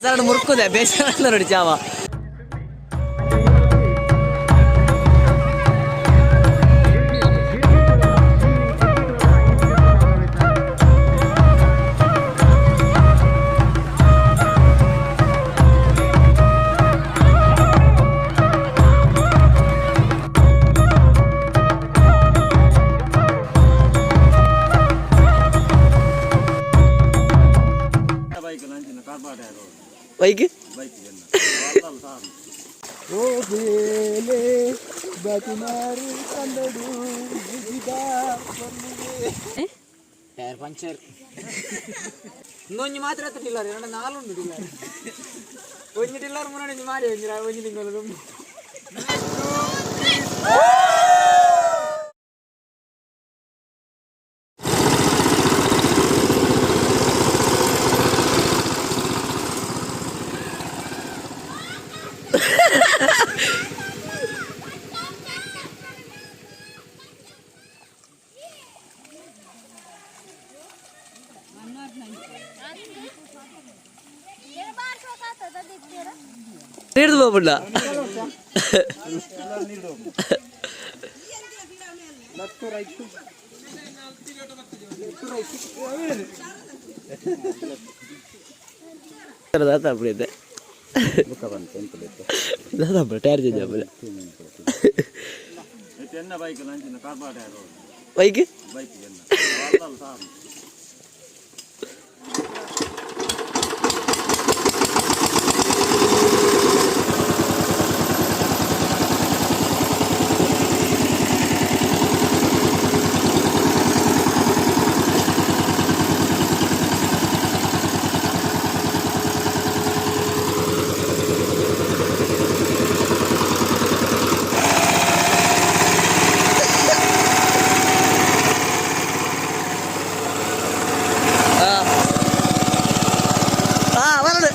ಬೇಸರ ಮುರ್ಕುದೆ ಬೇಸರ ನೋಡಿ ಚಾವ. ಬೈಕ್. Tyre puncture. ಇನ್ನೊಂಜಿ ಮಾತ್ರ ಎತ್ತ ಟಿಲ್ಲರ್ ಎರಡು ನಾಲುಂಡು ಟಿಲ್ಲರ್. ಒಂಜಿ ಟಿಲ್ಲರ್ ಮುನ್ನಡೆ, ಒಂಜಿ ಮಾರಿ, ಒಂಜಿ ಒಂಜಿ ತಿಂಗಳು ದುಂಬು. ನೀರ್ದು ಹೋಗ್ಬಿಡ್ಲ. ದಾದ ಟೈರ್ ಚೇಂಜ್ ಆಪುಲೆ. ಬೈಕ್. ಆ ಬರಡು.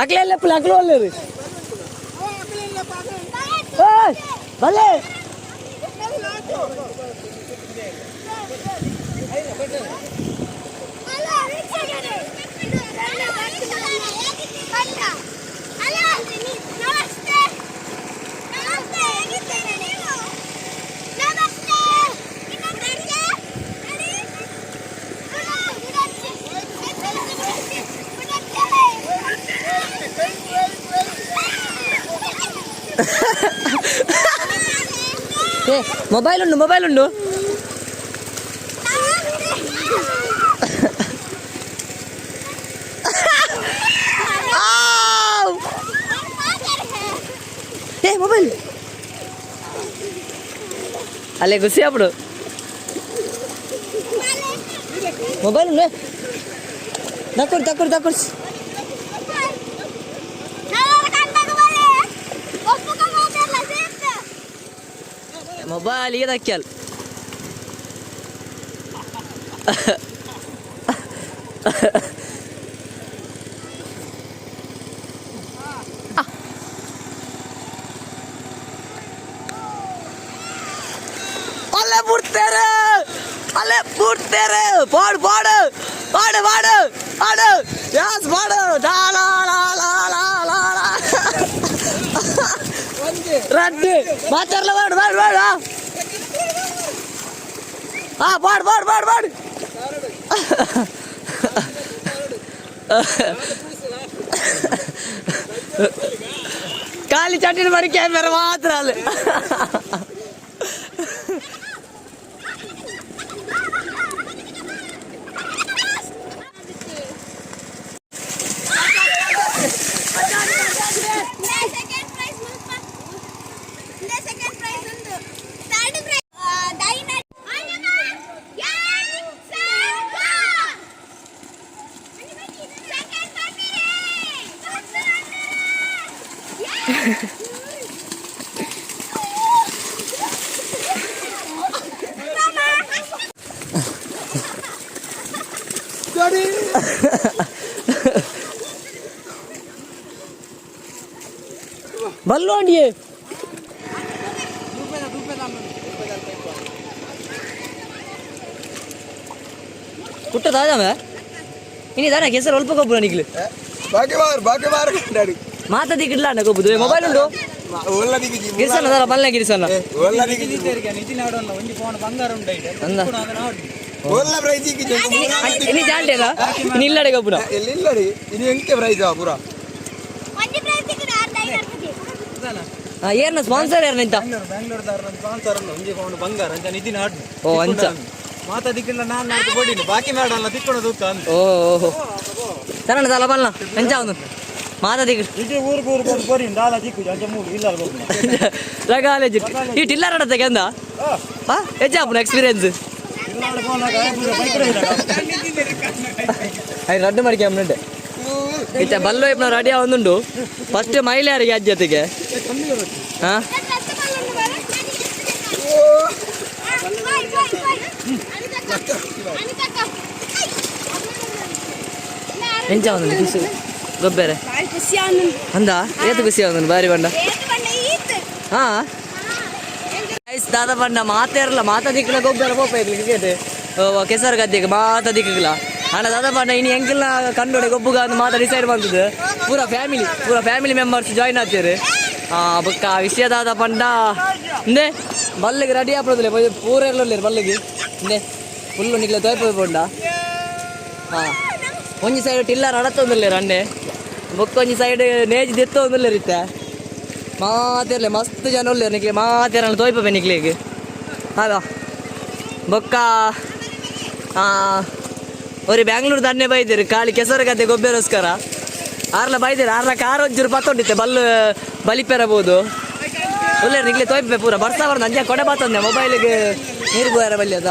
ಅಕ್ಲೆ ಲೆಪ್ಪಲೆ ಅಕ್ಲು ಅಲ್ಲೇರಿ. ಏಯ್ ಬಲ್ಲೆ. ನಮಸ್ತೆ ನಮಸ್ತೆ, ಹೇಗಿದ್ದೀರಿ ನೀವು? ನಮಸ್ತೆ. ಏ ಮೊಬೈಲ್ ಉಂಡು, ಮೊಬೈಲ್ ಉಂಡು. ಆವ್! ಏ ಮೊಬೈಲ್ ಅಲ್ಲೇ ಖುಷಿ ಅప్పుడు. ಮೊಬೈಲ್ ಉಂಡು. ತಕ್ಕೊಡು ತಕ್ಕೊಡು ತಕ್ಕೊಡು. ಮೊಬೈಲ್ ಈಗ ದಕ್ಕಿಯಲ್. ಅಲ್ಲೇ ಬಿಡ್ತಾರೆ, ಅಲ್ಲೇ ಬಿಡ್ತಾರೆ. ಪಾಡು ಪಾಡು ಪಾಡು ಪಾಡು ಪಾಡು. ಯಾಸ್ ಪಾಡು. ಡಾ ಲಾ ಲಾ ಲಾ ಲಾ ಲಾ ಲಾ. ರಡ್ಡು ಮಾತಾಡ್ಲ. ಬಾಡು ಬಾಡು ಬಾಡು. ಆ ಪಾಡು ಪಾಡು ಪಾಡು ಪಾಡು. ಖಾಲಿ ಚಟ್ಟಿನ ಬರೀ ಕ್ಯಾಮೆರಾ ಮಾತ್ರ ಅಲ್ಲಿ. ಸೆಕೆಂಡ್ ಪ್ರೈಸ್ ಮುಲ್ಪ. ಸೆಕೆಂಡ್ ಪ್ರೈಸ್ ಒಂದು, ಥರ್ಡ್ ಪ್ರೈಸ್ ಡೈನ. ಬಲ್ಲೋಂಡಿಯೇ. ಕುಟ್ಟ ದಾದವ ಇನಿ ದಾನ ಕೆಸರು ಅಲ್ಪ ಗೊಬ್ಬರ ನಿಕ್ಲು. ಬಾಕಿ ಬಾರ್ ಬಾಕಿ ಬಾರ್ ಕಂಡಾಡಿ. ಮಾತ ದಿಕ್ಕಿಡ್ಲ ಅಣ್ಣ ಗೊಬ್ಬುದು ಮೊಬೈಲ್ ಉಂಡು. ಒಲ್ಲ ದಿಕ್ಕಿಜಿ. ಗಿರಿಸಣ್ಣ ದಾಲ ಪಲ್ಲೆ ಗಿರಿಸಣ್ಣ. ಒಲ್ಲ ದಿಕ್ಕಿಜಿ. ಒಂಜಿ ಫೋನ್ ಬಂಗಾರ ಉಂಟು. ಅಂದ. ಒಲ್ಲ ಪ್ರೈಸ್ ಇಕ್ಕಿಜಿ. ಇನಿ ಜಾಂಟೇನ ಇನಿ ಇಲ್ಲಡೆ ಗೊಬ್ಬರ. ಎಲ್ಲಿಲ್ಲ ರೀ, ಇನ್ನು ಎಂಕೆ ಪ್ರೈಸ್ ಪೂರ. ಒಂಜಿ ಪ್ರೈಸ್ ಸಿಕ್ಕಿದೆ, ಆರ್ ಡೈನ್ ಇರ್ತದೆ. ಏರ್ನ ಸ್ಪಾನ್ಸರ್ ಯಾರು ನಿಂತ? ಬೆಂಗಳೂರು ಸ್ಪಾನ್ಸರ್ ಒಂಜಿ ಫೋನ್ ಬಂಗಾರ ಅಂಚ ನಿತಿನ್ ಆಡ್ನು. ಓ ಅಂಚ. ಮಾತಾ ದಿಕ್ಕಿಲ್ಲ, ನಾನು ನಾಡ್ದು ಕೊಡಿನಿ ಬಾಕಿ ಮಾಡಲ್ಲ ತಿಕ್ಕೊಂಡು ತೂಕ ಅಂತ. ಓ ಓಹೋ, ತರಣ ದಾಲ ಪಲ್ನ ಅಂಚ ಒಂದು ಮಾತ ದಿಕ್ಕು. ಇಡೀ ಊರು ಊರು ಕೊಂಡು ಕೊಡಿ ದಾಲ ದಿಕ್ಕು ಅಂಚ ಮೂರು ಇಲ್ಲ. ರಗಾಲೇಜ್ ಈ ಟಿಲ್ಲರ್ ಆಡತ್ತೆ ಅಂದ. ಹಾ, ಹೆಚ್ಚಾಪುನ ಎಕ್ಸ್ಪೀರಿಯನ್ಸ್ I ರಡ್ಡು ಮಡಿಕೆ ಅಮ್ಮನುಂಟೆ. ಇತ್ತೆ ಬಲ್ಲು ಇಪ್ಪನ ರೆಡಿ ಆವೊಂದುಂಡು. ಫಸ್ಟ್ ಮಹಿಳೆಯರಿಗೆ ಅಜ್ಜತೆಗೆ. ಹಾ. ಎಂಚ ಒಂದು ಖುಷಿ ಗೊಬ್ಬರ ಅಂದ? ಏತು ಖುಷಿ ಆವೊಂದುಂಡು ಬಾರಿ ಬಂಡ. ಹಾ ಐಸ್ ದಾದ ಬಂಡ ಮಾತೇರಲ್ಲ, ಮಾತ ದಿಕ್ಕಲ ಗೊಬ್ಬರ ಪೋಪ ಕ್ರಿಕೆಟ್ ಕೆಸರು ಗದ್ದೆಗೆ ಮಾತ ದಿಕ್ಕಲ ಅಣ್ಣ. ದಾದ ಬಂಡ ಇನಿ ಎಂಕಿಲ್ಲ ಕಂಡೋಡೆ ಗೊಬ್ಬುಗ ಅಂದ್ ಮಾತ ಡಿಸೈಡ್ ಬಂದದ್ದು. ಪೂರ ಫ್ಯಾಮಿಲಿ, ಪೂರ ಫ್ಯಾಮಿಲಿ ಮೆಂಬರ್ಸ್ ಜಾಯ್ನ್ ಆಗ್ತೀರಿ. ಬೊಕ್ಕ ವಿಷಯ ದಾದ ಪಂಡ, ಇಂದೆ ಬಲ್ಲಿಗೆ ರೆಡಿ ಆಪುದಿಲ್ಲ. ಪೂರ ಎಲ್ಲ ಬಲ್ಲಿಗೆ ಇಂದೆ ಫುಲ್ಲು ನಿಕ್ಲೆ ತೋಯ್ಪ ಪಂಡ. ಹಾ, ಒಂಜಿ ಸೈಡ್ ಟಿಲ್ಲರ್ ಅಡತ್ತೊಂದಿಲ್ಲ ಅಣ್ಣೆ, ಬೊಕ್ಕ ಒಂಜಿ ಸೈಡ್ ನೇಜ್ ದೆತ್ತೊಂದಿಲ್ಲ ಇತ್ತೆ. ಮಾತಿರ್ಲೆ ಮಸ್ತ್ ಜನ ಉಲ್ಲೆರ್ ನಿಕ್ಲೆ ಮಾತೇರಲ್ಲ ತೋಯ್ಪೆ ನಿಕ್ಲೆಗ್ ಅದ. ಬೊಕ್ಕ ಒರಿ ಬ್ಯಾಂಗ್ಳೂರ್ ದಂಡೆ ಬೈದಿರು ಖಾಲಿ ಕೆಸರು ಗದ್ದೆ ಗೊಬ್ಬರಸ್ಕರ. ಆರ್ಲ ಬೈದಿರು, ಆರ್ಲ ಕಾರ್ ಒಂಚೂರು ಪತ್ತೊಂಡಿತ್ತೆ ಬಲ್ಲು ಬಲಿಪೆರಬಹುದು. ಉಲ್ಲೆರ್ ನಿಕ್ಲೆ ತೋಯ್ಪೆ ಪೂರ. ಬರ್ಸ ಬರ್ದ ಅಂಜ ಕೊಡೆ ಬತ್ತಂದೆ ಮೊಬೈಲ್ಗೆ ನೀರು ಬೋಯರ ಬಲ್ಲಿ ಅದ.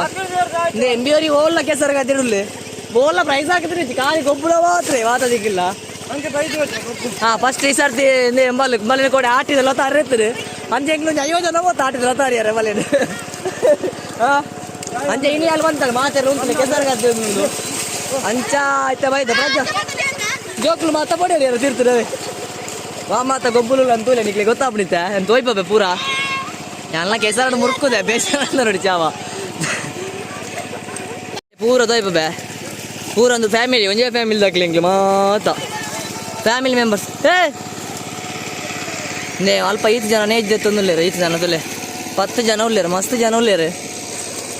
ಇಂದೆ ಎಂ ಬಿ ಅವರಿಗೆ ಓಲ್ಲ ಕೆಸರು ಗದ್ದೆ ಉಲ್ಲೆ ಓಲ್ಲ ಪ್ರೈಸ್ ಹಾಕಿದ್ರೆ ಖಾಲಿ ಗೊಬ್ಬರ ಮಾತ್ರ ವಾತ ದಿಕ್ಕಿಲ್ಲ. ಹಾ, ಫಸ್ಟ್ ಈ ಸರ್ತಿ ಎಂಬಲ್ ಬಲ್ಲಿನ ಕೊಡೆ ಆಟಿದ ಲತ ಅರೆತ್ತರು. ಅಂಚೆ ಎಂಗ್ಲು ಒಂಜಿ 50 ಜನ ಹೋತ ಆಟಿದ ಲತ ಅರಿಯಾರೆ ಬಲ್ಲಿನ. ಹಾ, ಅಂಚೆ ಇನಿ ಅಲ್ಲಿ ಬಂತಲ್ಲ ಮಾತೆಲ್ಲ ಉಂಟು ಕೆಸರು ಗದ್ದೆ ಉಂಟು. ಅಂಚ ಆಯ್ತ ಬೈದ ಪ್ರಜ ಜೋಕ್ಲು ಮಾತ ಪಡೆಯರು ತೀರ್ತದೆ. ವಾ ಮಾತ ಗೊಬ್ಬುಲು ಅಂತೂಲೆ ನಿಕ್ಲೆ ಗೊತ್ತಾಗ್ಬಿಡಿತೆ ತೋಯ್ಪೆ ಪೂರ ಎಲ್ಲ ಕೆಸರನ್ನು ಮುರ್ಕುದೆ ಬೇಸರ ನೋಡಿ ಚಾವ ಪೂರ ತೋಯ್ಪೆ ಪೂರ. ಒಂದು ಫ್ಯಾಮಿಲಿ, ಒಂಜೇ ಫ್ಯಾಮಿಲಿ ದಾಕ್ಲಿ ಎಂಕ್ಲು ಮಾತ ಫ್ಯಾಮಿಲಿ ಮೆಂಬರ್ಸ್. ಏ ನೇ ಅಲ್ಪ ಈತ್ ಜನ ನೇಜ್ ದೆತ್ತೊಂದುಲ್ಲೆರ್. ಈತ್ ಜನ ತುಲೆ, 10 ಜನ ಉಲ್ಲೆರ್, ಮಸ್ತ್ ಜನ ಉಲ್ಲೆರ್.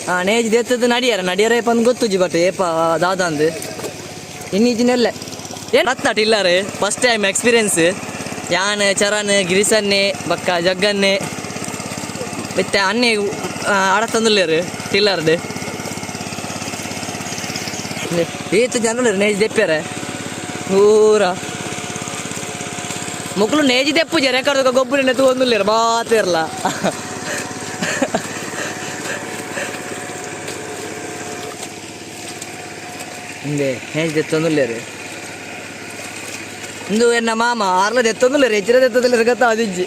ಹಾ, ನೇಜ್ ದೆತ್ತದ್ದು ನಡಿಯರ ನಡಿಯರ ಏಪ ಅಂದ್ ಗೊತ್ತುಜಿ. ಬಟ್ ಏಪ ದಾದ ಅಂದ್ ಇನ್ನೀಜಿನೆಲ್ಲೆ ಏನು ಹತ್ತಾಟ ಇಲ್ಲಾರೆ. First time experience. ಯಾನ್ ಚರಣ್ ಗಿರಿಸನ್ನೆ ಬಕ್ಕ ಜಗ್ಗನ್ನೆ ಮತ್ತೆ ಅನ್ನೆ ಆಡತ್ತಂದುಲ್ಲೆರ್ ಟಿಲ್ಲರ್ಡ್. ಈತ್ ಜನ ಉಲ್ಲೆರ್ ನೇಜ್ ದೆಪ್ಪೆರೆ ಪೂರ. ಮೊಕ್ಲು ನೇಜಿ ದೆಪ್ಪುಜೆರ್ ರೆಕಾರ್ಡ್ ಗೊಬ್ಬರ ತೂವೊಂದುಲ್ಲೆರ್ ಮಾತೆರ್ಲ. ಇಂದೆ ನೇಜಿ ದೆತ್ತೊಂದುಲ್ಲೆರ್. ಇಂದು ಎನ್ನ ಮಾಮ ಆರ್ಲ ದೆತ್ತೊಂದುಲ್ಲೆರ್, ಎಚ್ಚಿರ ದೆತ್ತೊಂದುಲ್ಲೆರ್ ಗೊತ್ತಾದಿಜ್ಜಿ.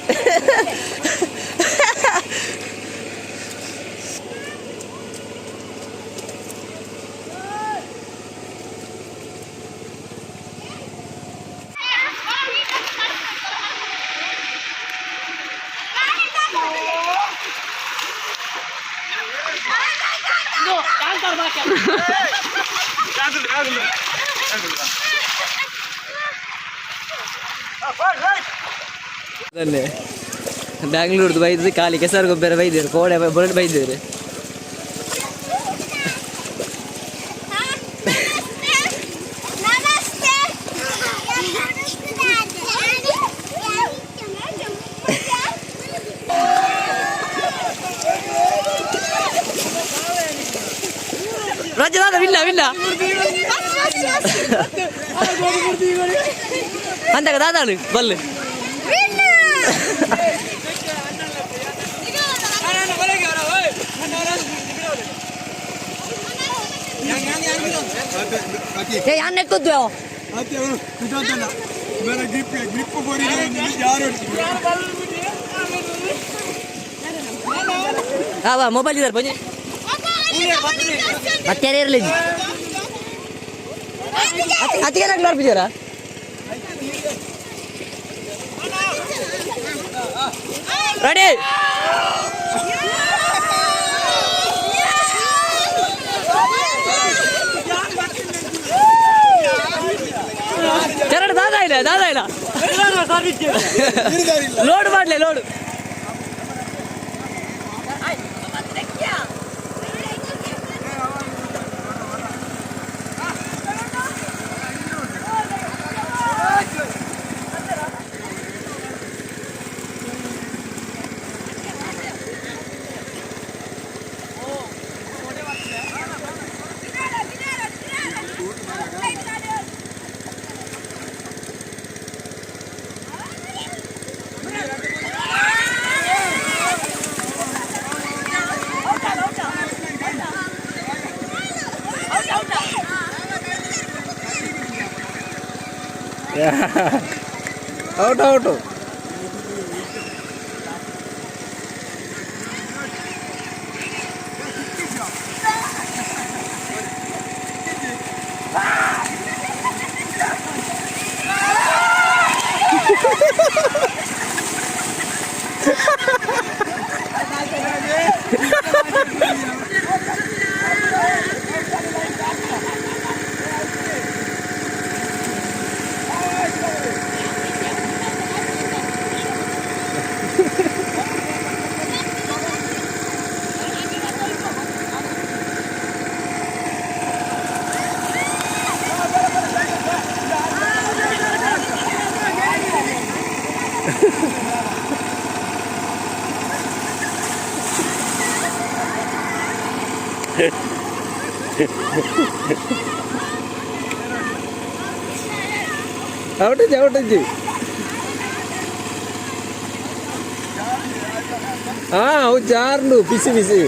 ಅದನ್ನೇ ಬ್ಯಾಂಗ್ಳೂರ್ದು ಬೈದು ಖಾಲಿ ಕೆಸರು ಗೊಬ್ಬರ ಬೈದೇರು ಕೋಡೆ ಬುಲೆಟ್ ಬೈದೇರು. ನಮಸ್ತೆ. ಅಜ್ಜ ದಾದ ವಿನ್ನ ವಿನ್ನ ಅಂದಾಗ ದಾದಾಳು ಬಲ್ಲು. ಏ ಯಾನ್ ನೆಕ್ಕದ್ದು. ಗ್ರಿಪ್ ಗ್ರಿಪ್ ಬೋರಿ ಯಾರು. ಹಾ ವಾ ಮೊಬೈಲ್ ಇದ್ದಾರೆ ಬನ್ನಿ ಮತ್ತೆ ಯಾರು ಇರಲಿ ಅತ್ತಿಗೆ ನೋಡ್ಬಿದ್ದೀರಾ? ರೆಡಿ ಎರಡು ದಾದಾ ಇಲ್ಲ ದಾದಾ ಇಲ್ಲ. ಲೋಡ್ ಮಾಡ್ಲೆ load. Out out. Out out. ಹಾ ಅವು ಜಾರ್ಲು ಬಿಸಿ ಬಿಸಿ.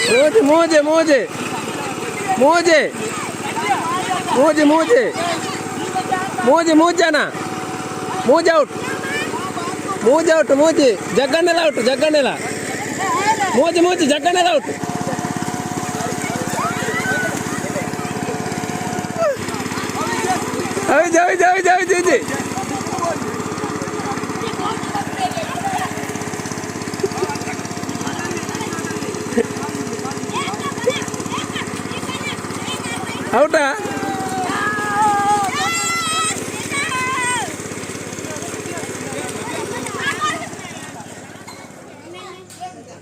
ಮೋಜೆ ಮೋಜೆ ಮೋಜೆ ಮೋಜೆ ಮೋಜೆ ಮೋಜೆ ಮೋಜೆ ಮೋಜಾನ ಮೋಜ್ ಔಟ್ ಮೋಜ್ ಔಟ್ ಮೋಜಿ ಜಗ್ಗಣ್ಣೆಲ್ಲ ಔಟ್ ಜಗ್ಗಣ್ಣೆಲ್ಲ ಮೋಜಿ ಮೋಜಿ ಜಗ್ಗಣ್ಣೆಲ್ಲ ಔಟ್. ಹೌದು ಹೌದು ಹೌದು ಹೌದು ಹೌದು. ಔಟಾ?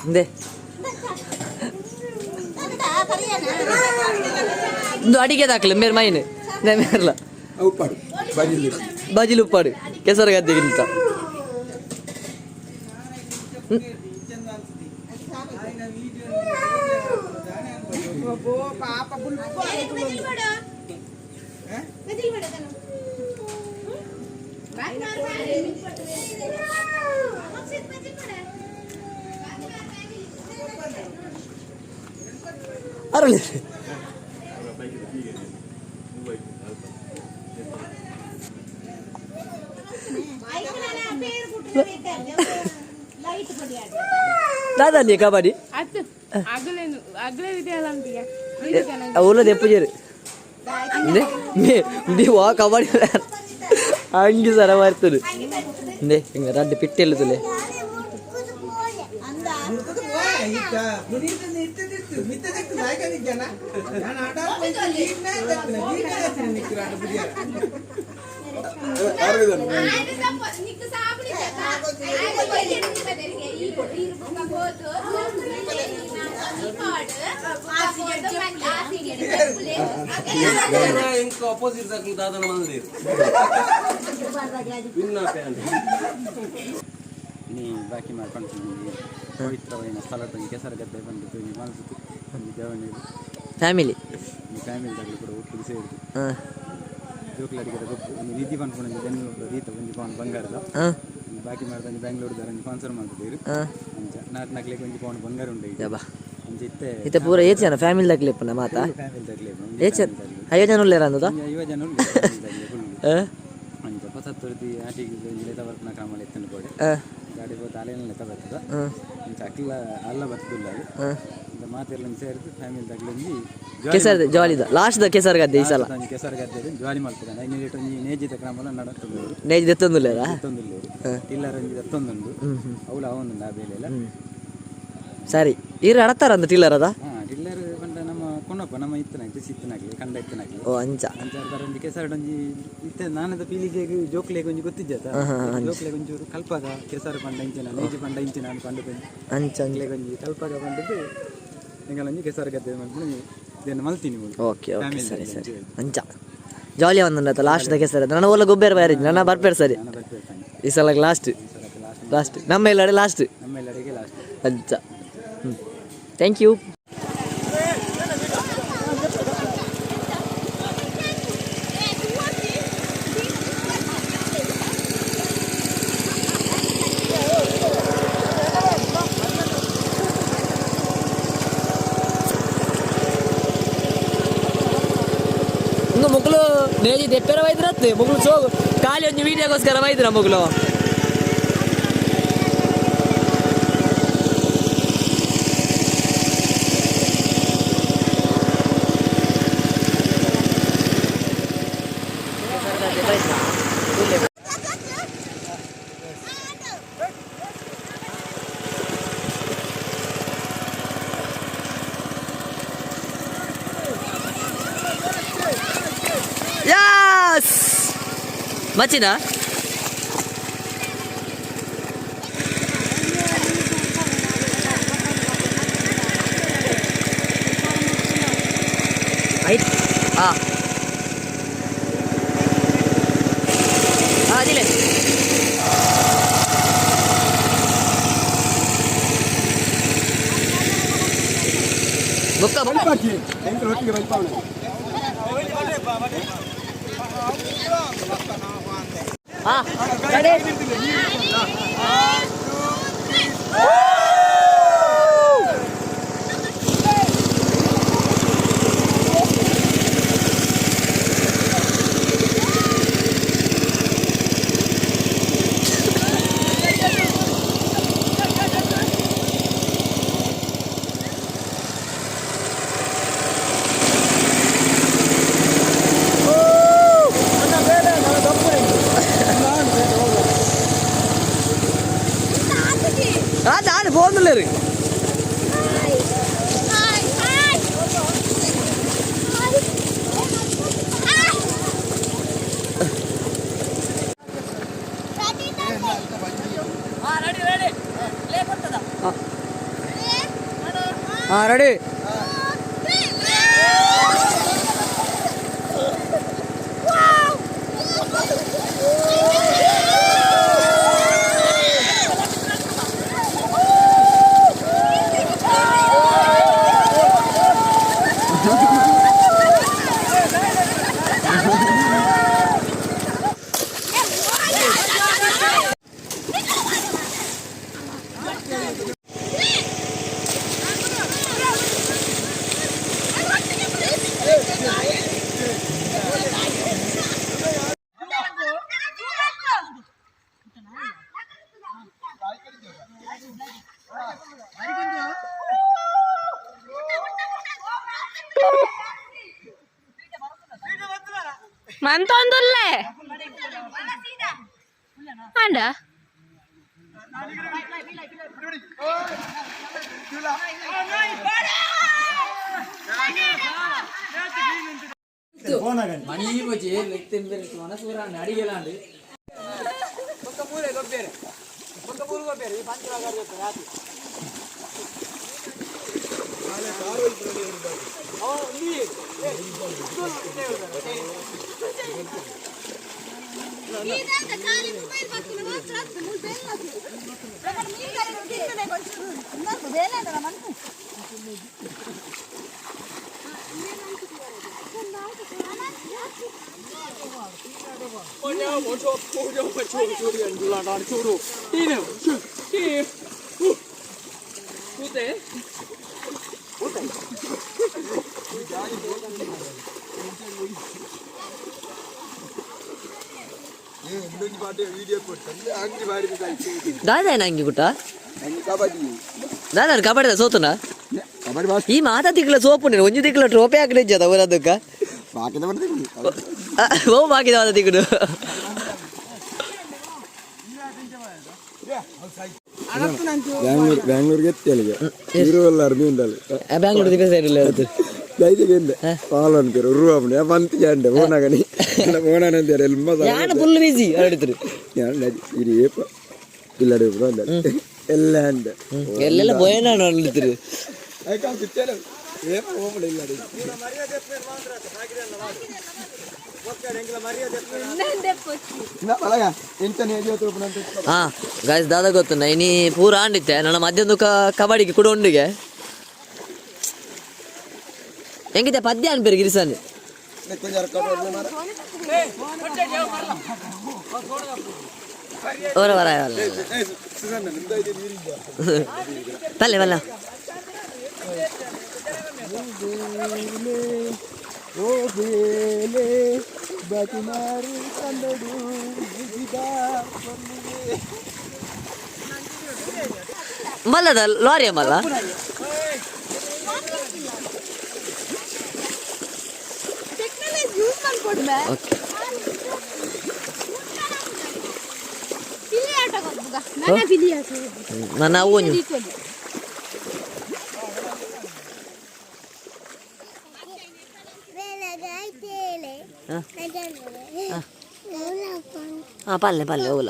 ಹಿಂದೆ ಇಂದು ಅಡಿಗೆ ದಾಖಲೆ ಮೇರ್ ಮೈನ್ ಮೇರ್ಲ. ಉಪ್ಪಾಡು ಬಜಿಲ್. ಬಜಿಲ್ ಉಪ್ಪಾಡು ಕೆಸರು ಗದ್ದೆಗಿಂತ. ಅರಳಿ. ದಾದಾಲಿ ಕಬಡ್ಡಿ. ಅತ್ತು ಅಗಲೇನು ಅಗಲೇ ವಿದ್ಯಾಲ ಅಂತೀಯ. ಅವಲದ ಎಪ್ಪುಜೇರು ವಾ ಕಬಡ್ಡಿ ಅಂಗಿ ಸರ ಬರ್ತದೆ. ಇಂದೆ ಹಿಂಗ ರಡ್ಡು ಪಿಟ್ಟೆಲ್ಲ ತುಲೆ. ಅಪೋಸಿಟ್ ದಾದನ ಮಂದಿರ. ನೀ ಬಾಕಿ ಮಾಡ್ಕೊಂಡು ಪವಿತ್ರವಾಯಿನ ಸ್ಥಳದ ಕೆಸರು ಗದ್ದೆ ಬಂದಿತ್ತು ನೀ ಮನಸ್ಸು ಒಂದು ದೇವನಿಗೆ. ಫ್ಯಾಮಿಲಿ. ಈ ಫ್ಯಾಮಿಲಿ ದಾಗಲಿ ಕೂಡ ಒಟ್ಟಿಗೆ ಸೇರಿದ್ದು. ಹಾಂ. ಜೋಕ್ಲಡಿಗೆದ ಗೊಬ್ಬು ಒಂದು ನಿಧಿ ಪನ್ಪುನ ಬೆಂಗಳೂರು ರೀತ ಒಂಜಿ ಪವನ್ ಬಂಗಾರದ. ಹಾಂ. ಒಂಜಿ ಬಾಕಿ ಮಾಡ್ದ ಒಂಜಿ ಬೆಂಗಳೂರು ಒಂಜಿ ಸ್ಪಾನ್ಸರ್ ಮಾಡ್ತಿದ್ದೀರು. ಹಾಂ. ಅಂಚ ನಾಲ್ಕು ನಾಲ್ಕು ಒಂಜಿ ಪವನ್ ಬಂಗಾರ ಉಂಟು ಈಗ. ಯಬ್ಬಾ. ಅಂಚ ಇತ್ತೆ. ಇತ್ತೆ ಪೂರ ಏತ್ ಜನ ಫ್ಯಾಮಿಲಿ ದಕ್ಲೆಪ್ಪುನ ಮಾತ? ಫ್ಯಾಮಿಲಿ ದಾಗಲಿ. ಏತ್ ಜನ? ಐವ ಜನ ಉಲ್ಲೇರ ಅಂದದ? ಒಂಜಿ 50 ಜನ ಉಂಟು ಫ್ಯಾಮಿಲಿ ದಾಗಲಿ ಫುಲ್. ಹಾಂ. ಅಂಚ ಪೊಸತ್ತೊರ್ದಿ ಆಟಿಗೆ ಒಂಜಿ ಲೆತ ಬರ್ಪುನ ಕ್ರಮ ಎತ್ತುಂಡು ಬೋಡೆ. ಹಾಂ. ಗಾಡಿ ಪೋತ ಅಲೆನ ಲೆತ ಬರ್ತದ. ಹಾಂ. ಅಂಚ ಅಕ್ಲ ಅಲ್ಲ ಬರ್ತದಿಲ್ಲ ಅಲ್ಲಿ. ಹಾಂ. ಅಂಚ ಮಾತೆಲ್ಲ ಒಂಜಿ ಸೇರಿದ್ದು ಫ್ಯಾಮಿಲಿ ದಾಗಲಿ ಒಂಜಿ. ಕೆಸರು ಜಾಲಿದ ಲಾಸ್ಟ್ the ಕೆಸರು ಗದ್ದೆ ಈ ಸಲ. ಒಂಜಿ ಕೆಸರು ಗದ್ದೆ ಜಾಲಿ ಮಲ್ಪುದ ಐನೂರು ಒಂಜಿ ನೇಜಿದ ಕ್ರಮಲ ನಡತುಂಡು. ನೇಜ್ ದೆತ್ತೊಂದುಲ್ಲೇರಾ? ಎತ್ತೊಂದುಲ್ಲೇರು ಟಿಲ್ಲರ್ ಒಂಜಿ ಎತ್ತೊಂದುಂಡು, ಅವುಲ ಅವೊಂದುಂಡು ಆ ಬೇಲೆ ಎಲ್ಲ. ಸರಿ, ಇರು ಅಡತಾರ ಅಂದ ಟಿಲ್ಲರ್ ಅದ? ಹಾ, ಟಿಲ್ಲರ್ ಪಂಡ ನಮ್ಮ ಕೊನೊಪ್ಪ ನಮ್ಮ ಇತ್ತನಾಗ್ಲಿ ಕೃಷಿ ಇತ್ತನಾಗ್ಲಿ ಕಂಡ ಇತ್ತನಾಗ್ಲಿ. ಓ, ಅಂಚ. ಅಂಚ ಅರ್ಧ ಒಂಜಿ ಕೆಸರು ಒಂಜಿ ಇತ್ತೆ ನಾನದ ಪೀಳಿಗೆಗೆ ಜೋಕ್ಲೆಗ್ ಒಂಜಿ ಗೊತ್ತಿಜ್ಜಾತ, ಜೋಕ್ಲೆಗ್ ಒಂಚೂರು ಕಲ್ಪಾಗ ಕೆಸರು ಪಂಡ ಇಂಚಿನ ನೇಜಿ ಪಂಡ ಇಂಚಿನ ಪಂಡ. ಅಂಚ ಅಂಚ. ಜೋಕ್ಲೆಗ್ ಒಂಜಿ ಕಲ್ಪಾಗ ಪಂಡದ್ದು ಎಂಕಲ್ ಒಂಜಿ ಕೆಸರು ಗದ್ದೆ ಮಲ್ಪುನ ಇದನ್ನು ಮಲ್ತೀನಿ ಮೂಲು. Okay okay. Family ಸರಿ. ದಾಗ್ಲಿ. ಸರಿ, ಅಂಚ ಜಾಲಿ ಒಂದುಂಡತ ಲಾಸ್ಟ್ the ಕೆಸರು ನನ್ನ ಓಲ ಗೊಬ್ಬರ ಬಾರಿ ನನ್ನ ಬರ್ಪೇರ್ ಸರಿ. ನಾನು ಬರ್ಪೇರ್ತಾನೆ. ಈ ಸಲ ಲಾಸ್ಟ್. ಈ ಸಲಕ್ಕೆ ಲಾಸ್ಟ್. ಲಾಸ್ಟ್ ನಮ್ಮ ಎಲ್ಲಡೆ ಲಾಸ್ಟ್. ನಮ್ಮ ಎಲ್ಲರಿಗೆ ಲಾಸ್ಟ್. ಅಂಚ, ಹ್ಞೂ, thank you. ಇನ್ನು ಮುಗ್ಲು ನೇಜಿ ದೆಪ್ಪೆರ ಬೈದ್ರತ್ತೆ ಮುಗ್ಲು ಸೋಗು ಖಾಲಿ ಒಂದು ವೀಡಿಯೋಗೋಸ್ಕರ ಬೈದ್ರ ಮುಗ್ಲು. ಯಾಸ್ ಮಚ್ಚಿನ. ಆಯ್ತು, ಹಾಂ ಹಾಂ ಅದಿಲ್ಲ. ಬೊಕ್ಕ ಬೊಕ್ಕ. ಒಟ್ಟಿಗೆ ಬೈಪಾವಣೆ. ಹಾಂ, ರೆಡಿ. ಆ ನಾನು phone. Hi hi hi. Ready ready. ಹಾ, ರೆಡಿ. ಮಂತೊಂದುಲ್ಲೆ ಅಂಡ. ಮಣಿ ಬಚ್ಚಿ ಲೆತ್ತೆಂಬೆರೆ ಮನಸೂರಾಂಡ್ ಅಡಿಗೆಲಾಂಡ್ ಬೊಕ್ಕ ಮೂಲೆ ಗೊಬ್ಬೇರೆ ಬೊಕ್ಕ ಮೂರು ಗೊಬ್ಬೇರೆ ಈ ಪಂಚವಾಗ ರಾತ್ರಿ ಖಾಲಿ ಮೊಬೈಲ್ ಪತ್ತುನ ಮಾತ್ರ ಅತ್ತು ಮುಲ್ ಬೆಲ್ಲ ದಾದಾ ನಂಗೆ ಗುಟ್ಟ ದಾದಾ ಕಬಡ್ಡಿ ಸೋತುನ ಈ ಮಾತಾ ತಿಕ್ಲ ಸೋಪು ನೀನು ಒಂಜಿ ತಿಕ್ಲ ಟ್ರೋಫಿ ಹಾಕಿ ಇಜ್ಜದ ಅವರದಕ್ಕ ಓ ಬಾಕಿದ ತಿಕ್ಕುಡು. ಬ್ಯಾಂಗ್ಳೂರ್ ಬ್ಯಾಂಗ್ಳೂರ್ಗೆ ಎತ್ತಿ ಅಲ್ಲಿಗೆ ಇರುವಲ್ಲಾರು ಮೀಂಡಲ್. ಬ್ಯಾಂಗ್ಳೂರ್ ದಿಕ್ಕ ಸೈಡ್ ಇಲ್ಲ. ದೈದಿಗೆ ಎಂದೆ ಪಾಲ್ ಅನ್ಪೇರು ಉರು ಅಪ್ಪಣೆ ಬಂತು ಜಾಂಡೆ ಓನಾಗನಿ ಓನಾನ ಅಂತಾರೆ ಎಲ್ಮ. ಯಾನ ಫುಲ್ ಬಿಸಿ ಹೇಳಿದ್ರು. ಇರಿ ಏಪ ಇಲ್ಲಡೆ ಬ್ರೋ ಎಲ್ಲ ಅಂಡೆ. ಎಲ್ಲೆಲ್ಲ ಬೋಯನ ಹೇಳಿದ್ರು. ಏಪ ಓಪಡ ಇಲ್ಲಡೆ. ಹಾ ಗಾಯ್ಸ್, ದಾದಾ ಗೊತ್ತು ಇನಿ ಪೂರ ಆಂಡಿತ್ತೆ ನನ್ನ ಮಧ್ಯಾಹ್ನ ಕಬಡ್ಡಿಗೆ ಕೂಡ ಉಂಡಿಗೆ ಹೆಂಗಿದೆ ಪದ್ಯ ಅನ್ಪೇರು ಗಿರಿಸಾನಿ. ಓರ ವರ ಪಲ್ಲೆ ಪಲ್ಲ. ಓ ಬೇಲೆ ಬತಿಮಾರು ಕಂದಡು ಬಿಸಿದ. ಮಲ್ಲದ ಲಾರಿ ಮಲ್ಲ. ಟೆಕ್ನಾಲಜಿ ಯೂಸ್ ಮಾಡ್ಕೊಡ್ಬೆ. ಓಕೆ. ಪಿಲಿ ಆಟ ಗೊಬ್ಬುಗ ನನ್ನ ಪಿಲಿ ಆಟ. ನನ್ನ ಅವ್ವನು. ಹಾ ಪಲ್ಲೆ ಪಲ್ಲೆ ಓಲ.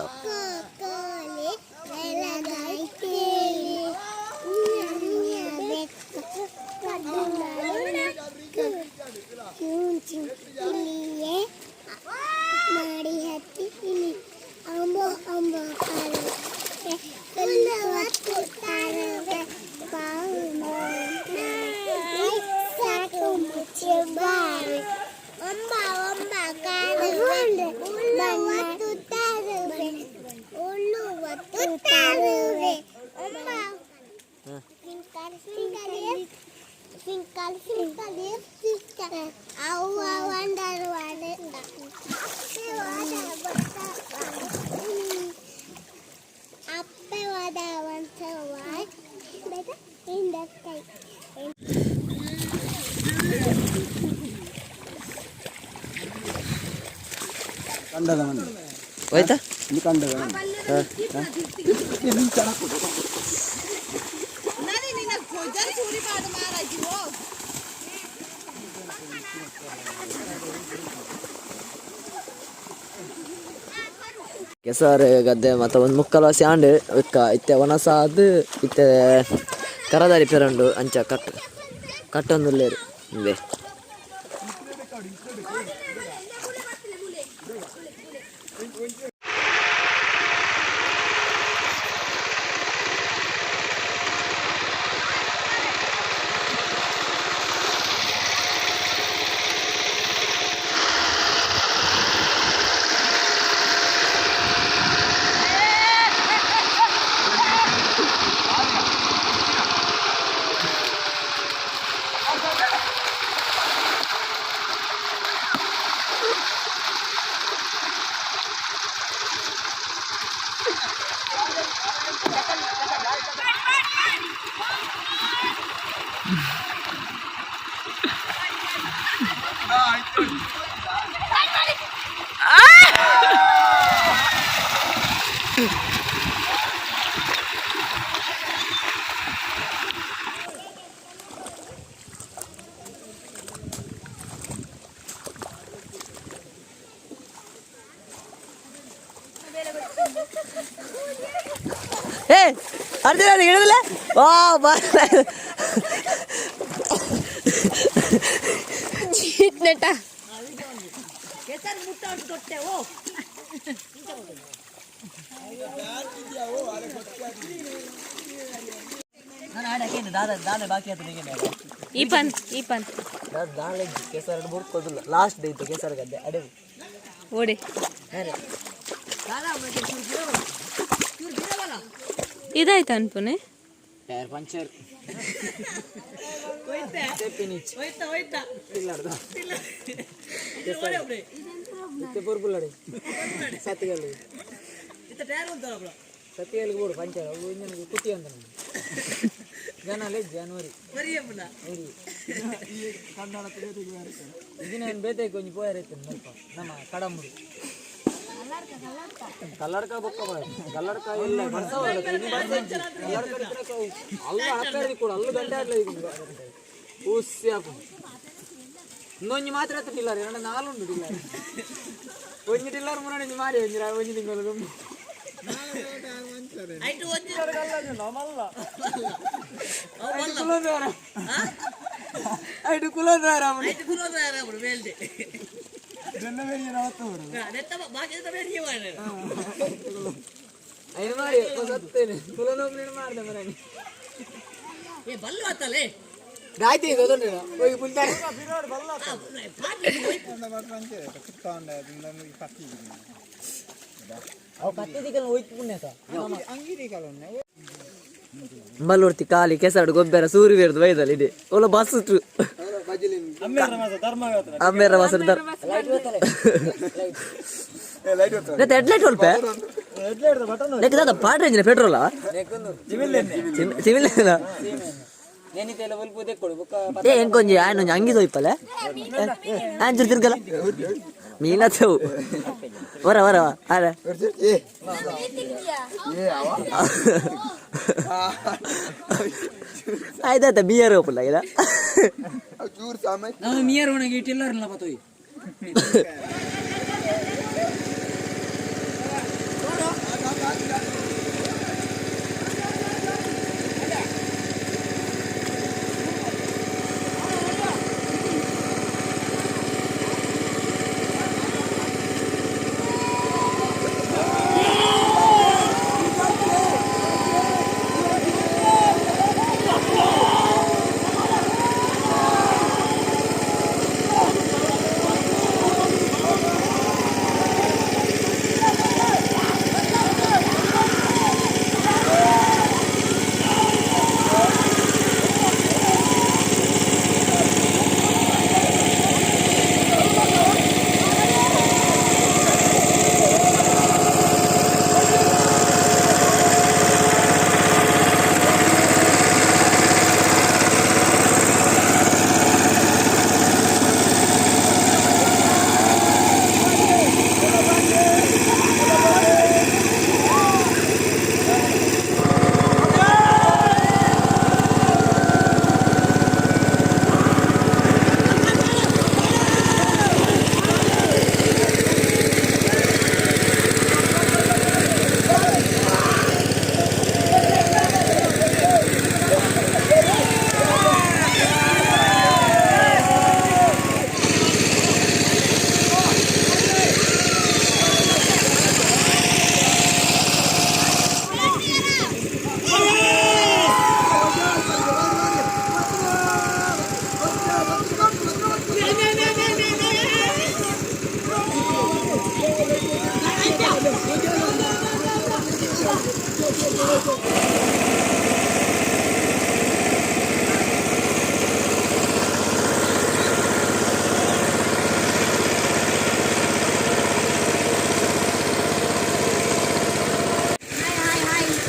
ಮಾಡಿ ಹತ್ತಿ ಇಲ್ಲಿ ಅಂಬೋ ಅಂಬೋ ಸಾಕು ಮುಚ್ಚಿ ಬಾರಿ ಒಂಬ ಒಂಬ ಕಾಲುವೆ ಬಣ್ಣತ್ತು ತರುವೆ ಉಳ್ಳುವತ್ತು ತರುವೆ ಒಂಬ ಸಿಂಕಲ್ ಸಿಂಕಲ್ ಸಿಂಕಲ್ ಅವ್ವ ವಂಡರ್. ಅಪ್ಪೆ ವಾದ in the sky. ಕಂಡದ ಮನೆ. ಹೋಯ್ತಾ. ಇದು ಕಂಡದ ಮನೆ. ಕೆಸರು ಗದ್ದೆ ಮತ್ತು ಒಂದು ಮುಕ್ಕಲ್ ವಾಸಿ ಆಂಡ್ ಇಕ್ಕ ಇತ್ತೆ ಒಣಸಾದ್ ಇತ್ತೆ ಕರದಾರಿ ಪೆರಂಡು ಅಂಚ ಕಟ್ ಕಟ್ಟೊಂದುಲ್ಲೇರು ಇಂಬೆ. ಅರ್ಜುನ ಹಿಡಿದಿಲ್ಲ. ವಾ ಬಾ. ನೆಟ. ನಾನು ಆಡಕ್ಕೆ ದಾದ ದಾನೆ ಬಾಕಿ ಆಯ್ತು ನಿಮಗೆ. ಈ ಪನ್ ಈ ಪನ್. ದಾಳೆ ಕೆಸರು ಬುಡ್ಕೋದಿಲ್ಲ. ಲಾಸ್ಟ್ ಡೇ ಇತ್ತು ಕೆಸರು ಗದ್ದೆ ಅಡೆ. ಓಡಿ. ಇದಾಯ್ತು ಅನ್ಪುನೆ. Tyre puncture. ಸತಿಗಲ್ಲು ಸತಿಗಲ್ಗೆ ಬೋಡು ಪಂಚರ್ ಅವು ಇಂಜನ್ ಕುತಿ ಅಂತ ಜನ ಜನವರಿ ಇದನ್ನ ಬೇತೆ ಕೊಂಚ ಪೋಯರ್ ಇತ್ತು ಸ್ವಲ್ಪ ನಮ್ಮ ಕಡಂಬುಡು ಕಲ್ಲಡ್ಕ ಬೊಕ್ಕ ಕಲ್ಲಡ್ಕ ಇಲ್ಲ ಬರ್ಸವಲ್ಲ ಇನ್ನು ಬರ್ಸ ಕಲ್ಲಡ್ಕ ಅಲ್ಲ ಅಳಪೇರಿ ಕೂಡ ಅಲ್ಲು ಗಂಟೆ ಆಡ್ಲ ಈಗ ಊಸಿ ಹಾಕು. ಇನ್ನೊಂಜಿ ಮಾತ್ರ ಟಿಲ್ಲರ್ ಎರಡು ನಾಲುಂಡು ಟಿಲ್ಲರ್. ಒಂಜಿ ಟಿಲ್ಲರ್ ಮುನ್ನಡೆ ಮಾರಿ ಒಂಜಿ ಒಂಜಿ ತಿಂಗಳು. ಐಟು ಕುಲೋದಾರ. ಐನು ಮಾರಿ ಸತ್ತೇನೆ ಕುಲನೊಬ್ಬನ ಮಾಡ್ದೆ ಮರಣಿ. ಆಯ್ತು ಈಗ ಗೊತ್ತುಂಟು ಹೋಗಿ ಪುಲ್ತಾರೆ. ಮಲ್ಲೂರ್ತಿ ಖಾಲಿ ಕೆಸರು ಗೊಬ್ಬರ ಸೂರು ಬೇರ್ದು ಬೈದಲ್ಲಿ ಇದೆ ಒಲ್ಲ ಬಸ್. ಅಮ್ಮೇರ ಬಸ್ ಹೆಡ್ಲೈಟ್ ಒಲ್ಪ ದಾದ ಪಾಡ್ರೆ ಇಂಜಿನ ಪೆಟ್ರೋಲ ಸಿವಿಲ್. ನೆನಿತೆಲ್ಲ ಒಲ್ಪ ತೆಕ್ಕೊಡು ಬೊಕ್ಕ. ಏ ಎಂಕೊಂಜಿ ಆಯನೊಂಜಿ ಅಂಗಿ ಸೋಯ್ಪಲೆ ಆಂಚೂರು ತಿರ್ಗಲ ಮೀನತ್ತವು ವರ ವರ ಅರೆ. ಆಯ್ತಾಯ್ತಾ ಬಿಯರ್ ಓಪಲ್ಲ ಇಲ್ಲ. ಚೂರು ಸಾಮಾನ್ಯ. ನಾವು ಮಿಯರ್ ಒಣಗಿ ಇಟ್ಟಿಲ್ಲಾರಲ್ಲ ಪತೋಯ್.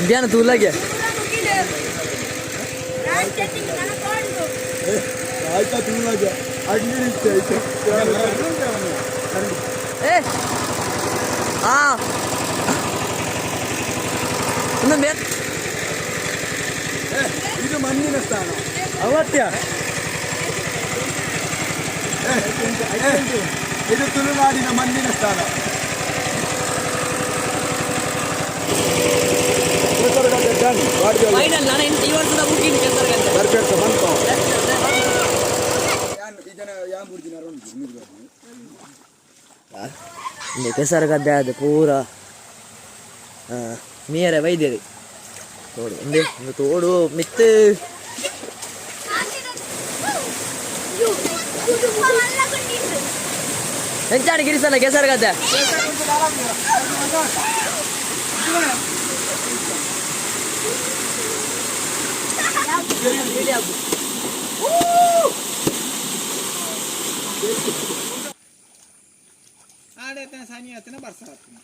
ಧ್ಯಾನ ತೂಲಾಗೆ. ಆಯ್ತಾ ತೂಲಾಗೆ ಅಂಗಡಿ ಆಯ್ತು. ಏ ಆ ಇನ್ನೊಂದು ಬೇಕು. ಇದು ಮಣ್ಣಿನ ಸ್ಥಾನ. ಅವತ್ಯ. ಇದು ತುಳುನಾಡಿನ ಮಣ್ಣಿನ ಸ್ಥಾನ. ಡನ್. ಫೈನಲ್ ನಾನು ಈ ವರ್ಷದ ಬುಕ್ಕಿಂಗ್ ಕೆಸರುಗದ್ದೆ. ಬರ್ಪೇರ್ಸ ಬಂತು. ಕೆಸರುಗದ್ದೆ ಅದು ಪೂರ ಮೀಯರೆ ಬೈದೇರಿ ತೋಡು ಒಂದೇ ಒಂದು ತೋಡು ಮಿತ್ತು. ಎಂಚಾಡಿ ಗಿರಿಸಲ್ಲ ಕೆಸರುಗದ್ದೆ? ಆಡೆ ಸನಿ ಆತನ ಬರ್ಸ ಆತನ.